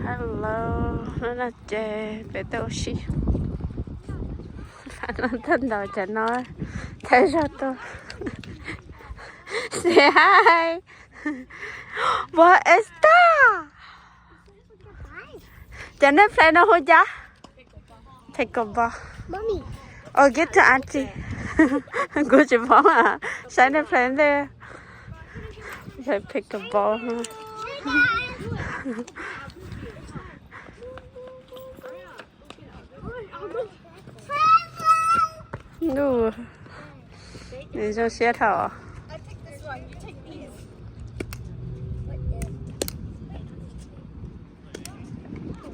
Hello, hnub no ces peb tuaj ua si. Fab no tuaj ntaus cov no, thawj zaug tuaj. Say hi. What is that? Cov nej play no hu cas? Pickleball. Oh, give to auntie. Kuv tsis paub, saib nej play ntej. Play pickleball. Ntuj, nws zoo siab dhau.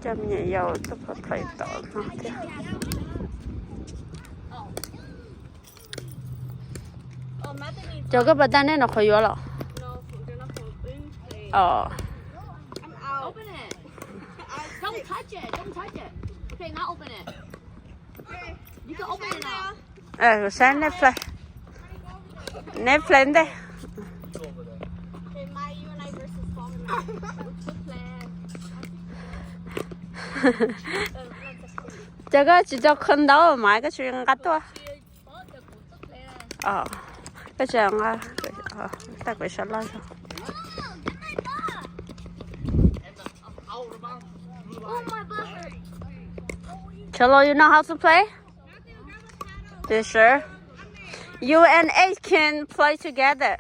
Coj me nyuam yaus tuaj play tom no thiab. Cov koj pas tag nej no qhov yuav los? Os. Saib Netflix. Netflix ntej. Ces koj tsis tau khawb ntaub mas koj tsis nqa tuaj. Koj tsis nqa, tag kuv sab laj. Cholo, you know how to play? You sure? You and Ace can play together.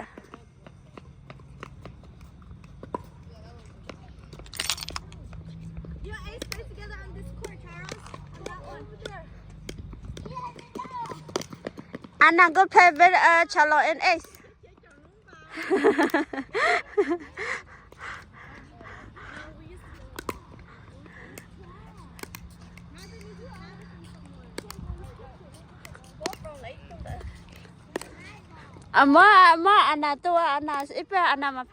Anna, go play with uh, Chalo and Ace. Muab, muab Anna tuaj, Anna ib pliag Anna mas.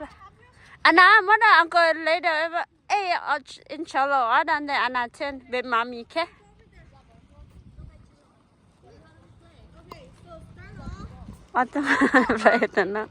Anna, muab rau uncle later, ej, in Chalo, ntawm Anna ten with mommy, okay? Play tam no.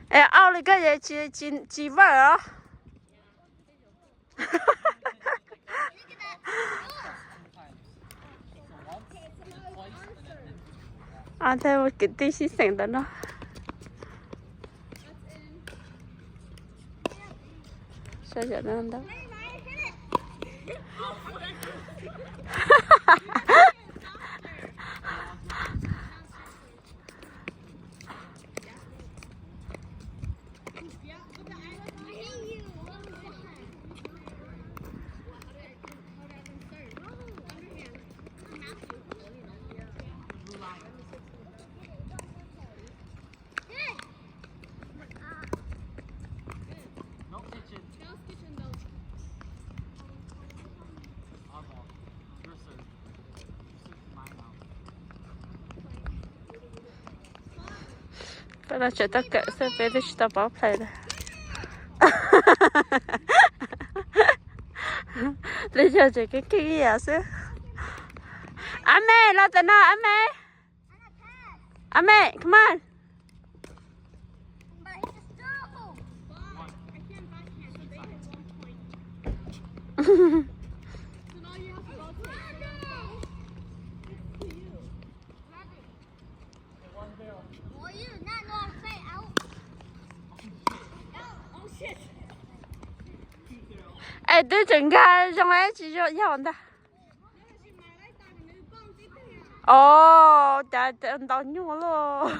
Es au li koj es tsis, tsis vawj os. Thiab ua kwv tij sib xeem ntawm no. Saib cov no ntag. Peb no tseem tau kawm xwb, peb twb tsis tau paub play li. Li yog tseem keej keej ib yam xwb. Ab me, los tam no, ab me. Ab me, come on. Es twb tseem nkag zoo es tsis zoo yog ntag. Os, cas ntaus nyuaj luaj.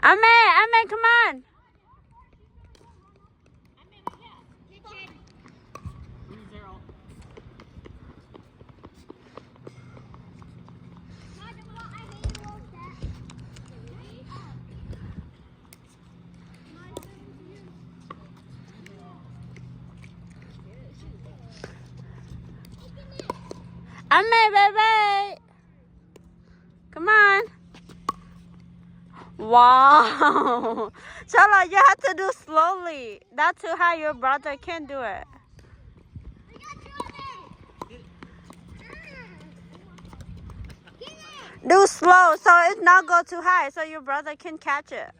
Ab me, ab me, come on. Ame, baby. Come on. Wow. Cholo, you have to do slowly. Not too high, your brother can't do it. Do slow, so it's not go too high, so your brother can catch it.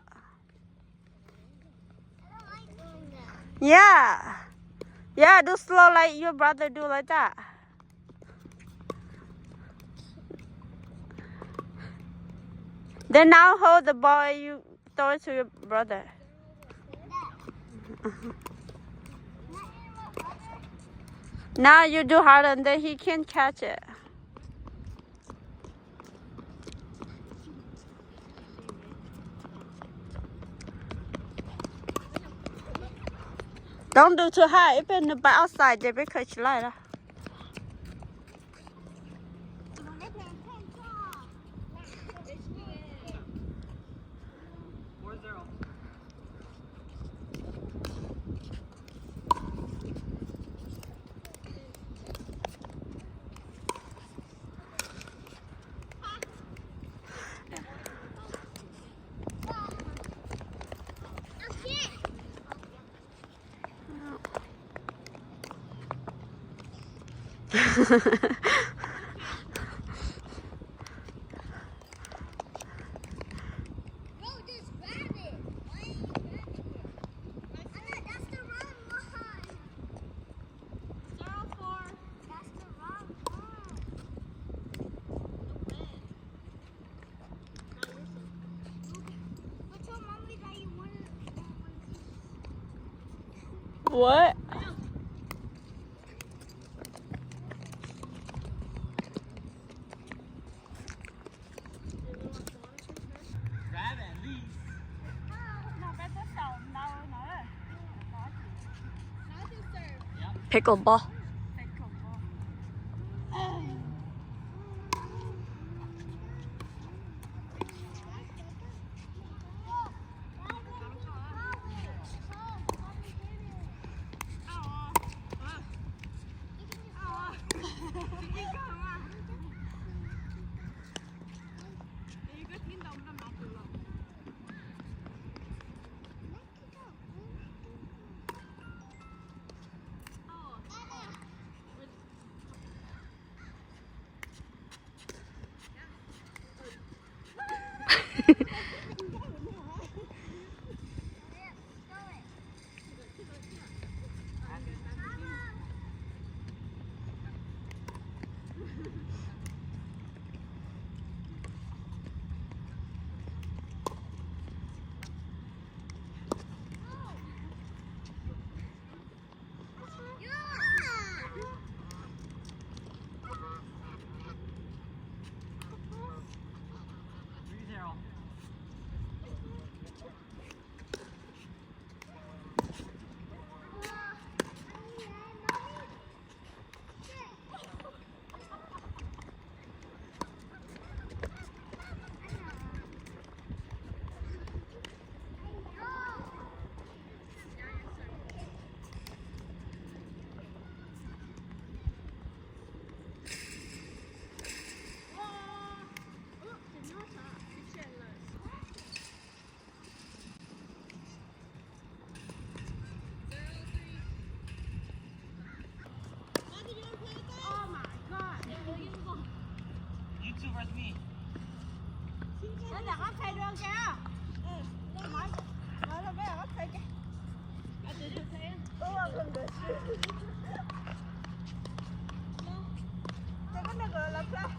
Yeah. Yeah, do slow like your brother do like that. Then now hold the ball and you throw it to your brother. Now you do harder and then he can catch it. Don't do too high, ib pliag nws pais outside ces peb khaws tsis laij lawm. Bro, just grab it. Why are you grabbing it? I thought that's the wrong one. Zero four. That's the wrong one. No way. But tell mommy that you wanted one piece. What? Pickleball.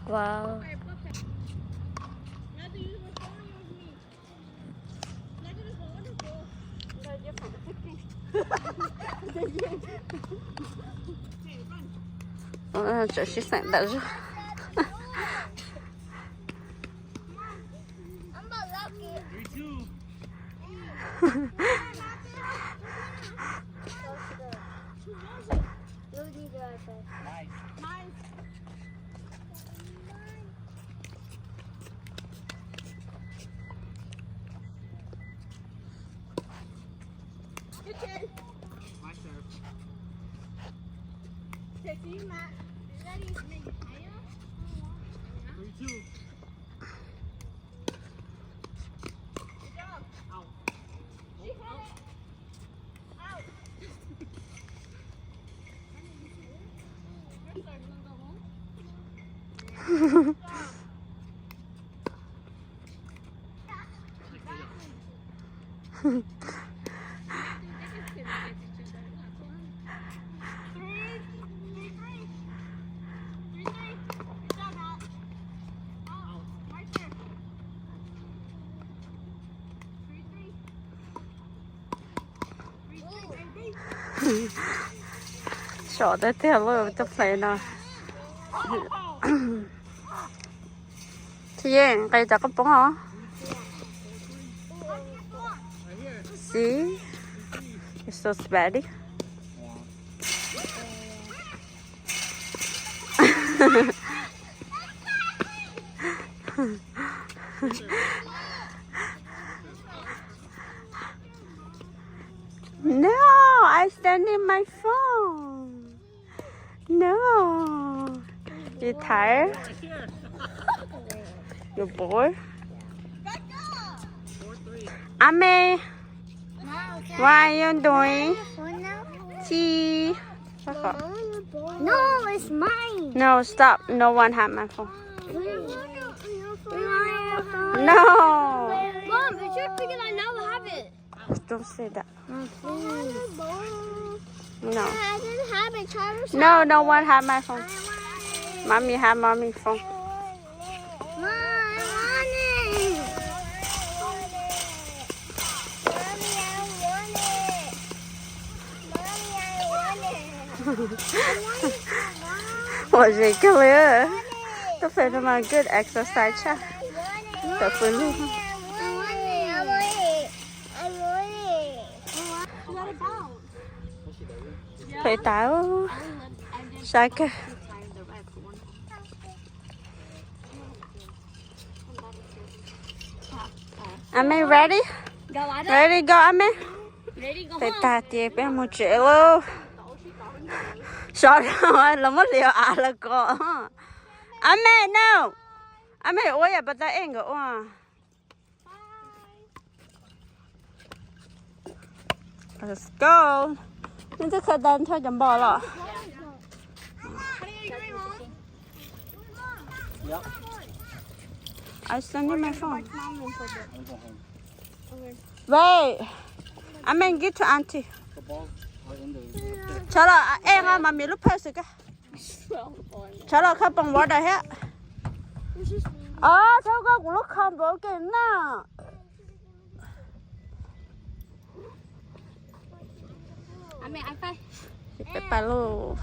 Wow. Tseem sib xeem ntawm zog. Sov tiag tiag lub tus play no. Tsis yeej nqis cov koj poob os. See? You're so sweaty. No, I sending my phone. No. You tired? You bored? Ame, what are you doing? Tea. No, it's mine. No, stop. No one have my phone. No. Mom, it's yours because I never have it. Don't say that. No. No, no one have my phone. Mommy have mommy phone. Ua zem kawg li. Tus phim no mas good exercise tshaj. Tam pw lug. Pem tas, sab kawg. Ame, ready? Ready go, Ame? Peb tag ces peb mus tsev lauj. Sov los muab hliv av los ko. Ame, no. Ame ua yam pas tas ej nkawd ua. Let's go. Nws twb khaws tag nrho cov npog los. I sending my phone. Wait. I mean, give to auntie. Tsov los, ej, nqa mami lub purse ka. Tsov los, khab poo water thiab. Os, tsov koj kuv lub combo ke na. Peb pais lauj.